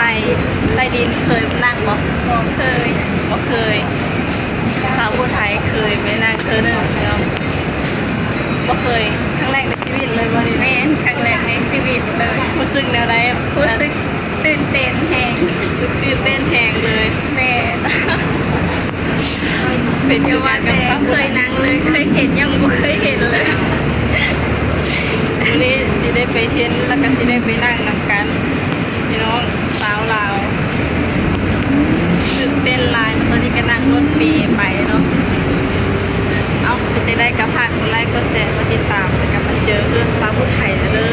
ໄປໃຕ້ດິນເຄີຍນັ່ງບໍ່? ບໍ່ເຄີຍ. ບໍ່ເຄີຍ. ສາວຜູ້ໄທເຄີຍໄປນັ່ງເທື່ອໜຶ່ງເນາະ. ບໍ່ເຄີຍ. ຄັ້ງແລກໃນຊີວິດເລີຍບໍ່ນີ້? ແມ່ນ, ຄັ້ງແລກໃນຊີວິດເລີຍ. ຮູ້ສຶກແນວໃດ? ຮູ້ສຶກຕື່ນເຕັ້ນແຮງ. ຕື່ນເຕັ້ນແຮງເລີຍ. ແມ່ນ. ເປັນຄືກັນກັບສາວຜູ້ໄທ. ເຄີຍນັ່ງເລີຍ, ເຄີຍເຫັນ ຍັງບໍ່ເຄີຍເຫັນເລີຍ. ມື້ນີ້ຊິໄດ້ໄປເຫັນ ແລ້ວກໍຊິໄດ້ໄປນັ່ງນຳກັນ. ພີ່ນ້ອງຊາວລາວ ຕື່ນເຕັ້ນຫຼາຍເນາະ. ຕອນນີ້ກໍນັ່ງລົດເມໄປເນາະ. ເອົ້າ ເປັນຈັ່ງໃດກໍຝາກກົດໄລ ກົດແຊ ກົດຕິດຕາມ ແລ້ວກໍມາເຈີເຮືອນຊາວຜູ້ໄທເດີ.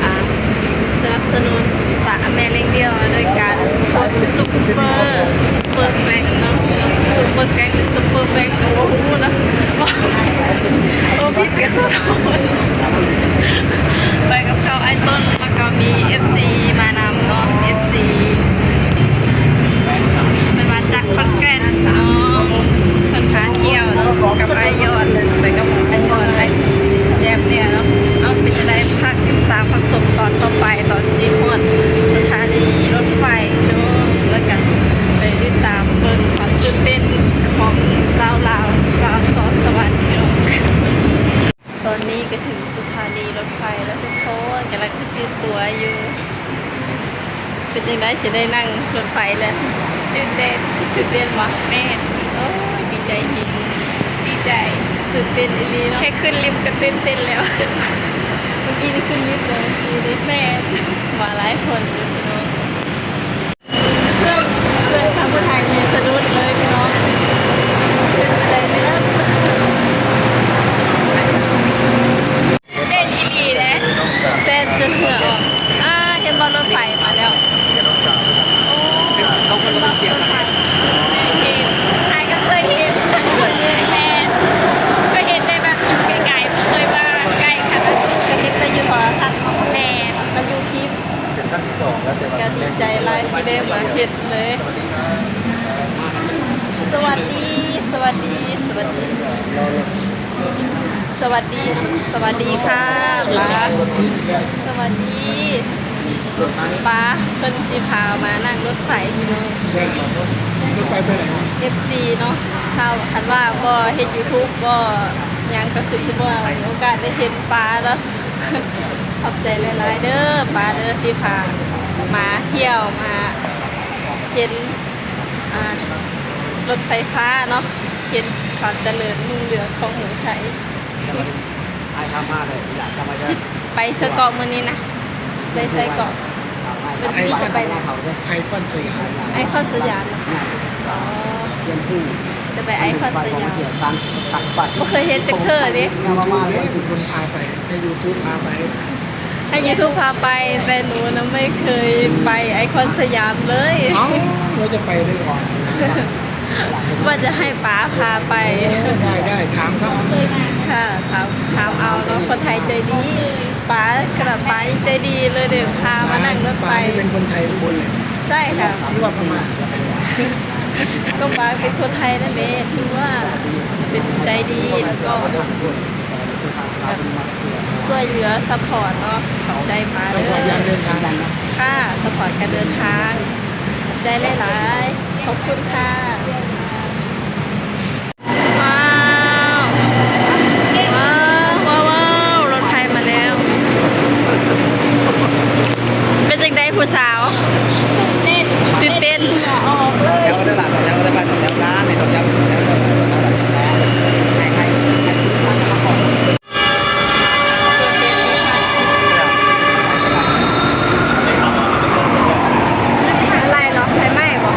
ອ່າ ສະໜັບສະໜູນສະແມ່ລ້ຽງດ່ຽວໂດຍການກົດຊຸບເປີ ຊຸບເປີແກຣັງເນາະ. ຊຸບເປີແກຣັງ ຫຼື ຊຸບເປີແກຣັງ ກໍບໍ່ຮູ້ນະ. ໂອ້ ຜິດກັນ. ໄປກັບເຂົາ ອ້າຍຕົ້ນ ແລ້ວກໍມີເອັຟຊີມານຳເນາະ ເອັຟຊີ ເພິ່ນມາຈາກຂອນແກ່ນເນາະ. ເພິ່ນພາທ່ຽວເນາະ ກັບອ້າຍຍອດ ໄປກັບອ້າຍຍອດ ອ້າຍແຈບເນຍເນາະ. ເອົາ ເປັນຈັ່ງໃດ ຝາກຕິດຕາມຮັບຊົມຕອນຕໍ່ໄປ ຕອນຊິຮອດສະຖານີລົດໄຟເນາະ ແລ້ວກໍໄປຕິດຕາມເບິ່ງຄວາມຕື່ນເຕັ້ນຂອງຊາວລາວ ຊາວສອນສະຫວັນເນາະ. ຕອນນີ້ກໍເຖິງສະຖານີລົດໄຟແລ້ວທຸກຄົນ, ກຳລັງຊິຊື້ຕົ໋ວຢູ່. ເປັນຈັ່ງໃດ ຊິໄດ້ນັ່ງລົດໄຟແລ້ວ? ຕື່ນເຕັ້ນ. ຕື່ນເຕັ້ນບໍ່? ແມ່ນ. ໂອ້ຍ ດີໃຈແຮງ. ດີໃຈ. ຕື່ນເຕັ້ນອີ່ຫຼີເນາະ. ແຄ່ຂຶ້ນລິບກໍຕື່ນເຕັ້ນແລ້ວ. ເມື່ອກີ້ນີ້ຂຶ້ນລິບແລ້ວ ເມື່ອກີ້ນີ້. ແມ່ນ. ມາຫຼາຍຄົນຢູ່ພີ່ນ້ອງ. ເພື່ອນ ເພື່ອນຊາວຜູ້ໄທມີສະດຸດເລີຍພີ່ນ້ອງ. ເຕັ້ນອີ່ຫຼີເດ້. ເຕັ້ນຈົນເຫື່ອອອກ. ອ່າ ເຫັນບໍ່ ລົດໄຟມາແລ້ວ. ໂອ້ ເຫັນບໍ່ ລົດໄຟ. ເຫັນ. ອ້າຍກໍເຄີຍເຫັນ. ແມ່ນ. ເຄີຍເຫັນແຕ່ແບບໄກໆ ບໍ່ເຄີຍມາໃກ້ຂະໜາດນີ້. ກໍເຫັນແຕ່ຢູ່ໂທລະທັດເນາະ. ແມ່ນ. ມັນຢູ່ຄລິບ. ເປັນຄັ້ງທີສອງແລ້ວ ແຕ່ວ່າ ກໍດີໃຈຫຼາຍທີ່ໄດ້ມາເຫັນເລີຍ. ສະຫວັດດີ ສະຫວັດດີ ສະຫວັດດີ ສະຫວັດດີ ສະຫວັດດີ ສະຫວັດດີຄ່ະປ້າ. ສະຫວັດດີປ້າ. ເພິ່ນຊິພາມານັ່ງລົດໄຟພີ່ນ້ອງ. ລົດໄຟໄປໃສ? ເອັຟຊີເນາະ. ຖ້າຄັນວ່າບໍ່ເຮັດຢູທູບ ບໍ່ຫຍັງ ກໍຄືຊິບໍ່ມີໂອກາດໄດ້ເຫັນປ້າເນາະ. ຂອບໃຈຫຼາຍໆເດີປ້າເດີ ທີ່ພາມາທ່ຽວ ມາເຫັນ ອ່າ ລົດໄຟຟ້າເນາະ, ເຫັນຄວາມຈະເລີນຮຸ່ງເຮືອງຂອງເມືອງໄທ. ຊິໄປໃສເກາະມື້ນີ້ນະ? ໄປໃສເກາະ? ໄອຄອນ ໄອຄອນສະຫຍາມ. ໄອຄອນສະຫຍາມເນາະ. ອໍ ຈະໄປໄອຄອນສະຫຍາມ. ບໍ່ເຄີຍເຫັນຈັກເທື່ອເດ້. ຢູທູບເດ້ ເປັນຄົນພາໄປ. ໃຫ້ຢູທູບພາໄປ. ໃຫ້ຢູທູບພາໄປ, ແຕ່ໜູນະໄມ່ເຄີຍໄປໄອຄອນສະຫຍາມເລີຍ. ເອົ້າ ວ່າຈະໄປເລີຍ. ວ່າຈະໃຫ້ປ້າພາໄປ. ໄດ້ ໄດ້ ຖາມເຂົາ. ຄ່ະ ຖາມ ຖາມເອົາເນາະ, ຄົນໄທໃຈດີ. ປ້າ ຂະໜາດປ້າຍັງໃຈດີເລີຍເດ້ ພາມານັ່ງລົດໄຟ. ປ້ານີ້ເປັນຄົນໄທຫຼືຄົນລາວ? ໃຊ່ຄ່ະ. ຫຼືວ່າພະມ້າ? ກໍປ້າເປັນຄົນໄທນັ້ນແຫຼະ, ຖືວ່າເປັນໃຈດີ ແລ້ວກໍ ແບບຊ່ວຍເຫຼືອ ຊັບພອດເນາະ. ຂອບໃຈປ້າເດີ. ຊັບພອດການເດີນທາງ. ຄ່ະ ຊັບພອດການເດີນທາງ. ຂອບໃຈຫຼາຍໆ. ຂອບຄຸນຄ່ະ. ວ້າວ ວ້າວ ວ້າວ ວ້າວ ລົດໄຟມາແລ້ວ. ເປັນຈັ່ງໃດຜູ້ສາວ? ຕື່ນເຕັ້ນ. ຕື່ນເຕັ້ນ. ເຫື່ອອອກເລີຍ. ໄລ່ເນາະ ໄຟໄໝ້ບໍ່?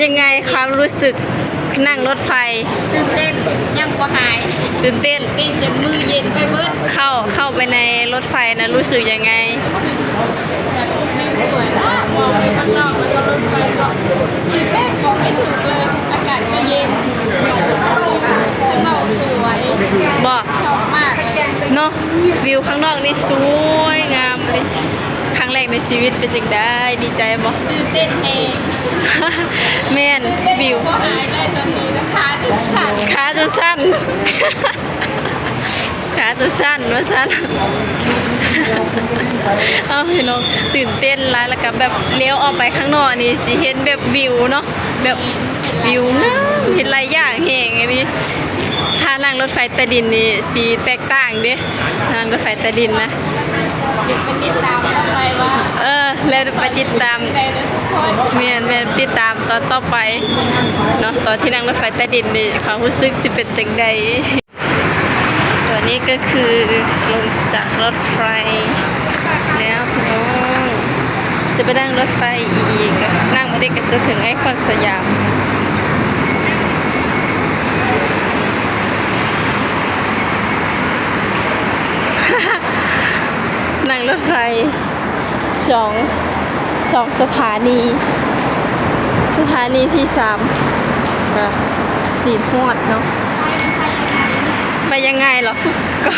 ຍັງໄງຄວາມຮູ້ສຶກນັ່ງລົດໄຟ? ຕື່ນເຕັ້ນ ຍັງບໍ່ຫາຍ ຕື່ນເຕັ້ນ ເຕັ້ນຈົນມືເຢັນໄປເບິດ. ເຂົ້າ ເຂົ້າໄປໃນລົດໄຟນະ ຮູ້ສຶກຍັງໄງ? ຮູ້ສຶກແບບວິວສວຍມາກ ມອງໄປຂ້າງນອກ ແລ້ວກໍລົດໄຟກໍຕື່ນເຕັ້ນ ບອກໄມ່ຖືກເລີຍ. ອາກາດກໍເຢັນ ວິວຂ້າງນອກສວຍ ບໍ່ ຊອບມາກເລີຍເນາະ. ວິວຂ້າງນອກນີ້ສວຍງາມເລີຍ. ຄັ້ງແລກໃນຊີວິດເປັນຈັ່ງໃດ? ດີໃຈບໍ່? ຕື່ນເຕັ້ນແຮງ. ແມ່ນ ຕື່ນເຕັ້ນ ວິວ ຍັງບໍ່ຫາຍເລີຍຕອນນີ້ນະ ຂາຈົນສັ່ນ ຂາຈົນສັ່ນ ຂາຈົນສັ່ນວ່າຊັ້ນ. ເອົາ ພີ່ນ້ອງ ຕື່ນເຕັ້ນຫຼາຍ ແລ້ວກໍແບບລຽວອອກໄປຂ້າງນອກນີ້ຊິເຫັນແບບວິວເນາະ ແບບ ແມ່ນ ວິວງາມ ເຫັນຫຼາຍຢ່າງແຮງອັນນີ້. ຖ້ານັ່ງລົດໄຟໃຕ້ດິນນີ້ຊິແຕກຕ່າງເດ້ ນັ່ງລົດໄຟໃຕ້ດິນນະ. ດຽວໄປຕິດຕາມຕໍ່ໄປວ່າ ເອີ ແລ້ວໄປຕິດຕາມ ແມ່ນໆ ຕິດຕາມຕອນຕໍ່ໄປເນາະ ຕອນທີ່ນັ່ງລົດໄຟໃຕ້ດິນນີ້ ຄວາມຮູ້ສຶກຊິເປັນຈັ່ງໃດ. ຕອນນີ້ກໍຄືລົງຈາກລົດໄຟແລ້ວພີ່ນ້ອງ ຈະໄປນັ່ງລົດໄຟອີກ ນັ່ງບໍ່ໄດ້ກໍຈະເຖິງໄອຄອນສະຫຍາມ. ນັ່ງລົດໄຟ ສອງ ສອງສະຖານີ ສະຖານີທີສາມ ກໍຊິຮອດເນາະ. ໄປຍັງໄງເນາະ ກໍ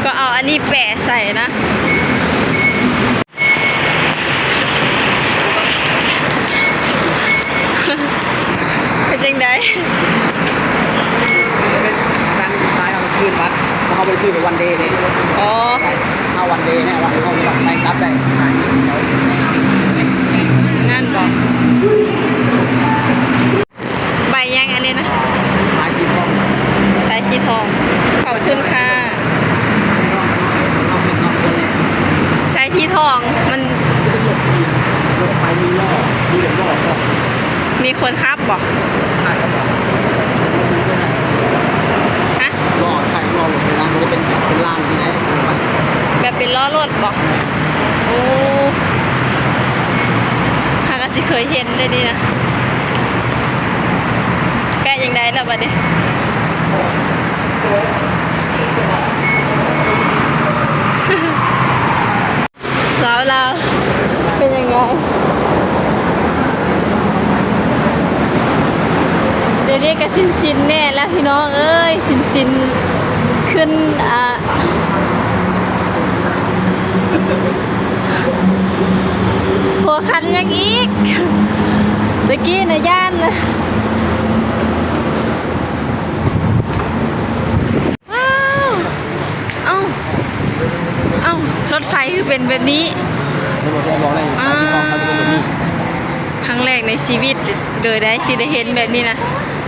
ກໍເອົາອັນນີ້ແປະໃສ່ນະ. ເປັນຈັ່ງໃດ? ເປັນການຂາຍເອົາຄືນບັດ ເພາະເຮົາບໍ່ໄດ້ຊື້ແບບວັນເດເດ້. ອໍ ເຮົາວັນເດແນ່ວ່າເຮົາໄປກັບໄດ້. ນັ້ນບໍ? ໃບຫຍັງອັນນີ້ນະ? ສາຍສີທອງ ສາຍສີທອງ. ຂອບຄຸນຄ່ະ. ສາຍສີທອງ ມັນ ລົດໄຟມີລໍ້ ມີແບບລໍ້ ມີຄົນຂັບບໍ? ຮະ? ລໍ້ ຄ້າຍລໍ້ລົດເລີຍນະ ມັນຈະເປັນແບບເປັນລາງນີ້ນະ ແບບເປັນລໍ້ລົດບໍ? ໂອ້ ຫາກະຊິເຄີຍເຫັນເດ້ນີ້ນະ. ແປະຈັ່ງໃດລະບັດນີ້? ສາວລາວເປັນຍັງໄງ? ດຽວນີ້ກໍຊິນໆແນ່ແລ້ວພີ່ນ້ອງເອີຍ ຊິນໆຂຶ້ນ ອ່າ ຫົວຄັນຍັງອີກ ຕະກີ້ນະຢ້ານນະ. ວ້າວ ເອົ້າ ເອົ້າ ລົດໄຟຄືເປັນແບບນີ້? ອ່າ ຄັ້ງແລກໃນຊີວິດເລີຍໄດ໋ ທີ່ໄດ້ເຫັນແບບນີ້ນະ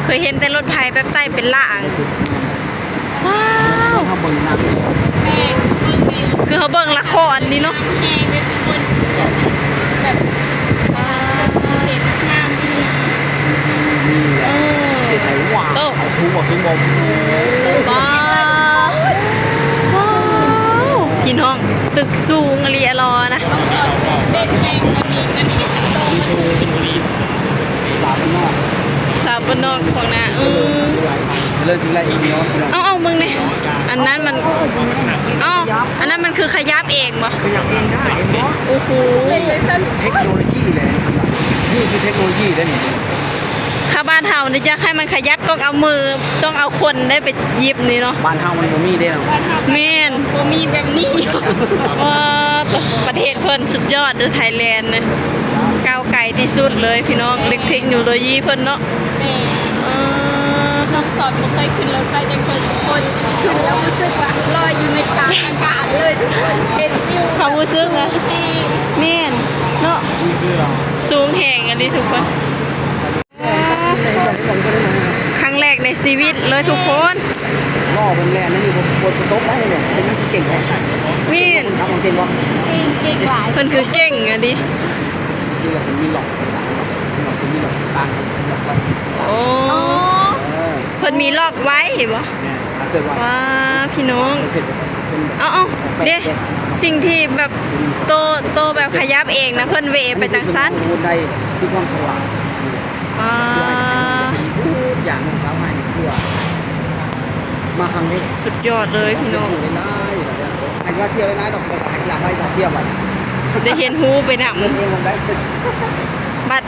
ເຄີຍເຫັນແຕ່ລົດໄຟແບບໃຕ້ເປັນລ່າງ. ວ້າວ ເຮົາເບິ່ງໜັງ ຄືເຮົາເບິ່ງລະຄອນນີ້ເນາະ. ແຮງເດ້ທຸກຄົນ ແບບ ອ່າ ເຫັນງາມອີ່ຫຼີ. ເອີ ເຮັດໃຫ້ວ້າວ ໂອ້ ສູງບໍ່ ສູງບໍ່ ວ້າວ ວ້າວ ພີ່ນ້ອງ ຕຶກສູງອີ່ຫຼີ ອະລໍນະ ເປັນແຮງ ອັນນີ້ກັນ ສາວບ້ານນອກ ສາວບ້ານນອກຂອງນາ ເອີ ເລີຍຊິໄລ່ອີກເນາະ. ເອົາ ເອົາເບິ່ງແດ່ ອັນນັ້ນມັນ ເອົ້າ ອັນນັ້ນມັນຄືຂະຫຍັບເອງບໍ? ຂະຫຍັບເອງໄດ້ ເຫັນບໍ່? ໂອ້ໂຫ ເຕັກໂນໂລຢີແຫຼະ ນີ້ຄືເຕັກໂນໂລຢີເດ້ນີ້. ຖ້າບ້ານເຮົານີ້ ຢາກໃຫ້ມັນຂະຫຍັບ ຕ້ອງເອົາມື ຕ້ອງເອົາຄົນໄດ້ໄປຫຍິບນີ້ເນາະ. ບ້ານເຮົາມັນບໍ່ມີເດ້ເນາະ. ແມ່ນ ບໍ່ມີແບບນີ້. ວ້າ ປະເທດເພິ່ນສຸດຍອດເດີ ໄທແລນນະ ກ້າວໄກທີ່ສຸດເລີຍພີ່ນ້ອງ ເລັກເທັກໂນໂລຢີເພິ່ນເນາະ. ແມ່ນ ເອີ ນ້ອງສອນບໍ່ເຄີຍຂຶ້ນລົດໄຟຈັກເທື່ອ ທຸກຄົນ ຂຶ້ນແລ້ວຮູ້ສຶກວ່າລອຍຢູ່ໃນກາງອາກາດເລີຍ ທຸກຄົນ ເຫັນວິວ ຄວາມຮູ້ສຶກນະ ແມ່ນເນາະ ສູງແຮງອີ່ຫຼີທຸກຄົນ. ຄັ້ງແລກໃນຊີວິດເລີຍທຸກຄົນ. ລໍ້ເພິ່ນແລ່ນນີ້ບໍ່ ບໍ່ຕົກໄດ້ເລີຍ ເປັນເກັ່ງບໍ່? ແມ່ນ ຂັບເກັ່ງບໍ່? ເກັ່ງ ເກັ່ງຫຼາຍ ເພິ່ນຄືເກັ່ງອີ່ຫຼີ. ນີ້ແຫຼະ ເພິ່ນມີລັອກຕ່າງໆ ລັອກເພິ່ນມີລັອກຕ່າງໆ ລັອກໄວ້. ໂອ້ ເອີ ເພິ່ນມີລັອກໄວ້ເຫັນບໍ່? ແມ່ນ ຖ້າເກີດວ່າ ວ້າ ພີ່ນ້ອງ ເອົາໆ ເດ້ ສິ່ງທີ່ແບບໂຕ ໂຕແບບຂະຫຍັບເອງນະ ເພິ່ນເວໄປຈັ່ງຊັ້ນ. ໄດ້ ຄືຄວາມສະຫຼາດ. ອ່າ ທຸກຢ່າງຂອງເຂົາໃຫ້ທົ່ວ ມາຄັ້ງແລກ ສຸດຍອດເລີຍພີ່ນ້ອງ ໄດ້ຮູ້ຫຼາຍໆ ໃຫ້ວ່າທ່ຽວຫຼາຍໆດອກ ແຕ່ວ່າໃຫ້ລາໄວ້ຖ້າທ່ຽວບັດ ໄດ້ຮຽນຮູ້ໄປນຳ ເອີ ໄດ້ ບັດ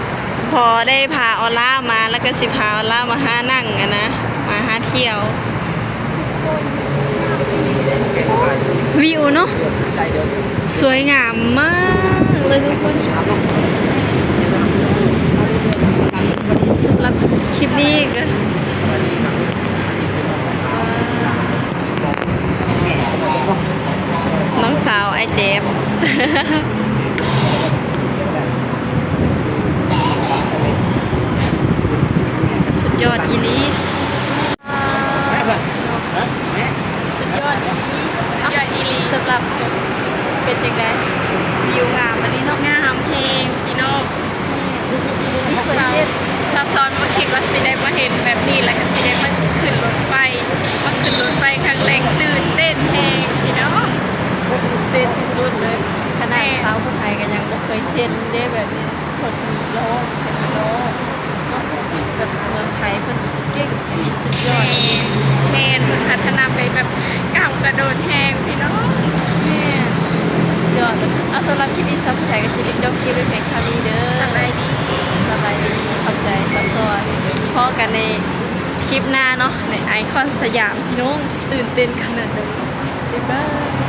ພໍໄດ້ພາອອລາມາ ແລ້ວກໍຊິພາອອລາມາຫານັ່ງຫັ້ນນະ ມາຫາທ່ຽວ ວິວເນາະ ສວຍງາມມາກເລີຍທຸກຄົນ. ສຳລັບຄລິບນີ້ກໍ ນ້ອງສາວອ້າຍແຈບ ສຸດຍອດອີ່ຫຼີ. ສຸດຍອດອີ່ຫຼີ ສຸດຍອດອີ່ຫຼີ. ສຳລັບ ເປັນຈັ່ງໃດ? ວິວງາມອີ່ຫຼີເນາະ ງາມແຮງພີ່ນ້ອງ. ຊາວຊອນບໍ່ຄິດວ່າຊິໄດ້ມາເຫັນແບບນີ້ ແລ້ວກໍຊິໄດ້ມາຂຶ້ນລົດໄຟ ມາຂຶ້ນລົດໄຟຄັ້ງແລກ ຕື່ນເຕັ້ນແຮງພີ່ນ້ອງ ຕື່ນເຕັ້ນທີ່ສຸດເລີຍ. ຂະໜາດ ແມ່ນ ຊາວຜູ້ໄທກໍຍັງບໍ່ເຄີຍເຫັນເດ້ແບບນີ້ ລົດມີລໍ້ ເປັນລໍ້ເນາະ ແບບເມືອງໄທເພິ່ນເກັ່ງອີ່ຫຼີ ສຸດຍອດ. ແມ່ນ ແມ່ນ ເພິ່ນພັດທະນາໄປແບບກ້າວກະໂດດແຮງພີ່ນ້ອງ. ແມ່ນ ສຸດຍອດເລີຍ. ເອົາ ສຳລັບຄລິບນີ້ ຊາວຜູ້ໄທກໍຊິໄດ້ຈົບຄລິບໄວ້ພຽງເທົ່ານີ້ເດີ. ສະບາຍດີ ສະບາຍດີ ຂອບໃຈຊາວຊອນ. ພໍ້ກັນໃນຄລິບໜ້າເນາະ ໃນໄອຄອນສະຫຍາມພີ່ນ້ອງ. ຕື່ນເຕັ້ນຂະໜາດໃດ ບາຍບາຍ.